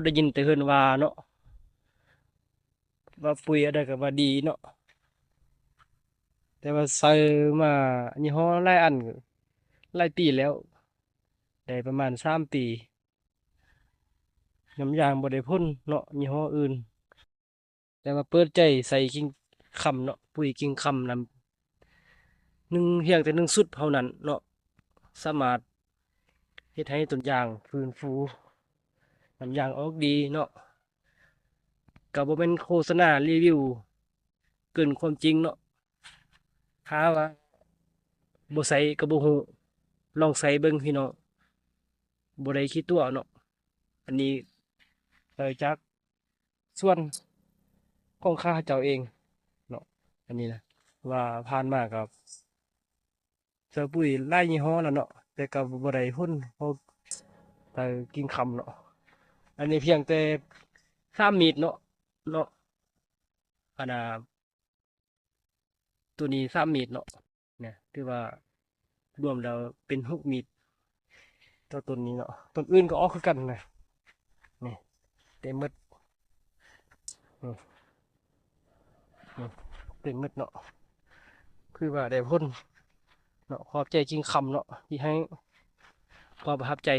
ໄດ້ຍິນແຕ່ເພິ່ນວ່າເນາະ ວ່າປຸ໋ຍອັນໃດກໍວ່າດີເນາະ ແຕ່ວ່າໃສ່ມາຍີ່ຫໍ້ຫຼາຍອັນ ຫຼາຍປີແລ້ວ ໄດ້ປະມານສາມປີ ນ້ຳຢາງບໍ່ໄດ້ຜົນເນາະ ຍີ່ຫໍ້ອື່ນ ແຕ່ວ່າເປີດໃຈໃສ່ກິ່ງຄຳເນາະ ປຸ໋ຍກິ່ງຄຳນຳ ໜຶ່ງ ພຽງແຕ່ໜຶ່ງຊຸດເທົ່ານັ້ນເນາະ ສາມາດເຮັດໃຫ້ຕົ້ນຢາງຟື້ນຟູ ນ້ຳຢາງອອກດີເນາະ ກໍບໍ່ແມ່ນໂຄສະນາຣີວິວເກີນຄວາມຈິງເນາະ ຖ້າວ່າບໍ່ໃຊ້ກໍບໍ່ຮູ້ ລອງໃຊ້ເບິ່ງພີ່ນ້ອງ ບໍ່ໄດ້ຂີ້ຕົວະເນາະ ອັນນີ້ໃຊ້ຈາກ ສວນຂອງຂ້າພະເຈົ້າເອງເນາະ ອັນນີ້ນະ ວ່າຜ່ານມາກໍໃສ່ປຸ໋ຍຫຼາຍຍີ່ຫໍ້ແລ້ວເນາະ ແຕ່ກໍບໍ່ໄດ້ຜົນ ເພາະໃສ່ກິ່ງຄຳເນາະ ອັນນີ້ພຽງແຕ່ສາມເມດເນາະ ເນາະ ອັນນ່າ ໂຕນີ້ສາມເມດເນາະ ນະ ຖືວ່າລວມແລ້ວເປັນຫົກເມດ ຕໍ່ຕົ້ນນີ້ເນາະ ຕົ້ນອື່ນກໍອອກຄືກັນນະ ນີ້ເຕັມໝົດ ນີ້ ນີ້ເຕັມໝົດເນາະ ຄືວ່າໄດ້ຜົນເນາະ ຂອບໃຈກິ່ງຄຳເນາະ ທີ່ໃຫ້ຄວາມປະທັບໃຈ